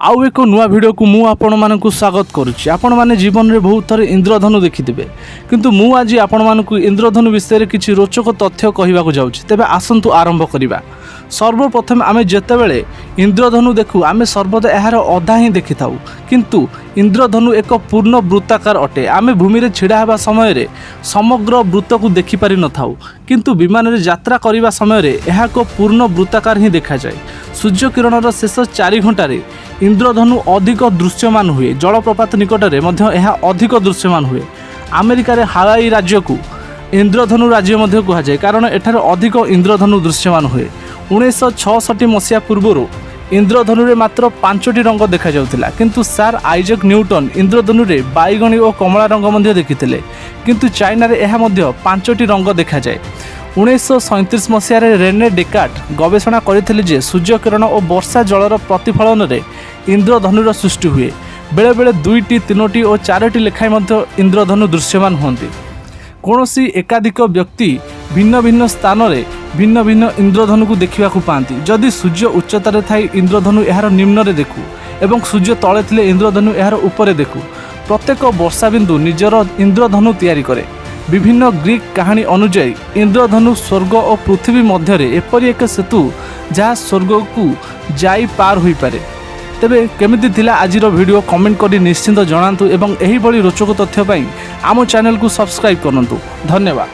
ଆଉ ଏକ ନୂଆ ଭିଡ଼ିଓକୁ ମୁଁ ଆପଣମାନଙ୍କୁ ସ୍ୱାଗତ କରୁଛି। ଆପଣମାନେ ଜୀବନରେ ବହୁତ ଥର ଇନ୍ଦ୍ରଧନୁ ଦେଖିଥିବେ, କିନ୍ତୁ ମୁଁ ଆଜି ଆପଣମାନଙ୍କୁ ଇନ୍ଦ୍ରଧନୁ ବିଷୟରେ କିଛି ରୋଚକ ତଥ୍ୟ କହିବାକୁ ଯାଉଛି। ତେବେ ଆସନ୍ତୁ ଆରମ୍ଭ କରିବା। ସର୍ବପ୍ରଥମେ ଆମେ ଯେତେବେଳେ ଇନ୍ଦ୍ରଧନୁ ଦେଖୁ, ଆମେ ସର୍ବଦା ଏହାର ଅଧା ହିଁ ଦେଖିଥାଉ। କିନ୍ତୁ ଇନ୍ଦ୍ରଧନୁ ଏକ ପୂର୍ଣ୍ଣ ବୃତ୍ତାକାର ଅଟେ। ଆମେ ଭୂମିରେ ଛିଡ଼ା ହେବା ସମୟରେ ସମଗ୍ର ବୃତ୍ତକୁ ଦେଖିପାରିନଥାଉ, କିନ୍ତୁ ବିମାନରେ ଯାତ୍ରା କରିବା ସମୟରେ ଏହା ଏକ ପୂର୍ଣ୍ଣ ବୃତ୍ତାକାର ହିଁ ଦେଖାଯାଏ। ସୂର୍ଯ୍ୟକିରଣର ଶେଷ 4 ଘଣ୍ଟାରେ ଇନ୍ଦ୍ରଧନୁ ଅଧିକ ଦୃଶ୍ୟମାନ ହୁଏ। ଜଳପ୍ରପାତ ନିକଟରେ ମଧ୍ୟ ଏହା ଅଧିକ ଦୃଶ୍ୟମାନ ହୁଏ। ଆମେରିକାରେ ହାୱାଇ ରାଜ୍ୟକୁ ଇନ୍ଦ୍ରଧନୁ ରାଜ୍ୟ ମଧ୍ୟ କୁହାଯାଏ, କାରଣ ଏଠାରେ ଅଧିକ ଇନ୍ଦ୍ରଧନୁ ଦୃଶ୍ୟମାନ ହୁଏ। 1966 ମସିହା ପୂର୍ବରୁ ଇନ୍ଦ୍ରଧନୁରେ ମାତ୍ର ପାଞ୍ଚଟି ରଙ୍ଗ ଦେଖାଯାଉଥିଲା, କିନ୍ତୁ ସାର୍ ଆଇଜକ୍ ନ୍ୟୁଟନ୍ ଇନ୍ଦ୍ରଧନୁରେ ବାଇଗଣୀ ଓ କମଳା ରଙ୍ଗ ମଧ୍ୟ ଦେଖିଥିଲେ। କିନ୍ତୁ ଚାଇନାରେ ଏହା ମଧ୍ୟ ପାଞ୍ଚଟି ରଙ୍ଗ ଦେଖାଯାଏ। 1937 ମସିହାରେ ରେନେ ଡେକାର୍ଟ ଗବେଷଣା କରିଥିଲେ ଯେ ସୂର୍ଯ୍ୟକିରଣ ଓ ବର୍ଷା ଜଳର ପ୍ରତିଫଳନରେ ଇନ୍ଦ୍ରଧନୁର ସୃଷ୍ଟି ହୁଏ। ବେଳେବେଳେ ଦୁଇଟି, ତିନୋଟି ଓ ଚାରୋଟି ଲେଖାଏଁ ମଧ୍ୟ ଇନ୍ଦ୍ରଧନୁ ଦୃଶ୍ୟମାନ ହୁଅନ୍ତି। କୌଣସି ଏକାଧିକ ବ୍ୟକ୍ତି ଭିନ୍ନ ଭିନ୍ନ ସ୍ଥାନରେ ଭିନ୍ନ ଭିନ୍ନ ଇନ୍ଦ୍ରଧନୁକୁ ଦେଖିବାକୁ ପାଆନ୍ତି। ଯଦି ସୂର୍ଯ୍ୟ ଉଚ୍ଚତାରେ ଥାଇ ଇନ୍ଦ୍ରଧନୁ ଏହାର ନିମ୍ନରେ ଦେଖୁ ଏବଂ ସୂର୍ଯ୍ୟ ତଳେ ଥିଲେ ଇନ୍ଦ୍ରଧନୁ ଏହାର ଉପରେ ଦେଖୁ। ପ୍ରତ୍ୟେକ ବର୍ଷା ବିନ୍ଦୁ ନିଜର ଇନ୍ଦ୍ରଧନୁ ତିଆରି କରେ। ବିଭିନ୍ନ ଗ୍ରୀକ୍ କାହାଣୀ ଅନୁଯାୟୀ ଇନ୍ଦ୍ରଧନୁ ସ୍ୱର୍ଗ ଓ ପୃଥିବୀ ମଧ୍ୟରେ ଏପରି ଏକ ସେତୁ, ଯାହା ସ୍ୱର୍ଗକୁ ଯାଇ ପାର ହୋଇପାରେ। ତେବେ କେମିତି ଥିଲା ଆଜିର ଭିଡ଼ିଓ, କମେଣ୍ଟ କରି ନିଶ୍ଚିତ ଜଣାନ୍ତୁ ଏବଂ ଏହିଭଳି ରୋଚକ ତଥ୍ୟ ପାଇଁ ଆମ ଚ୍ୟାନେଲକୁ ସବସ୍କ୍ରାଇବ୍ କରନ୍ତୁ। ଧନ୍ୟବାଦ।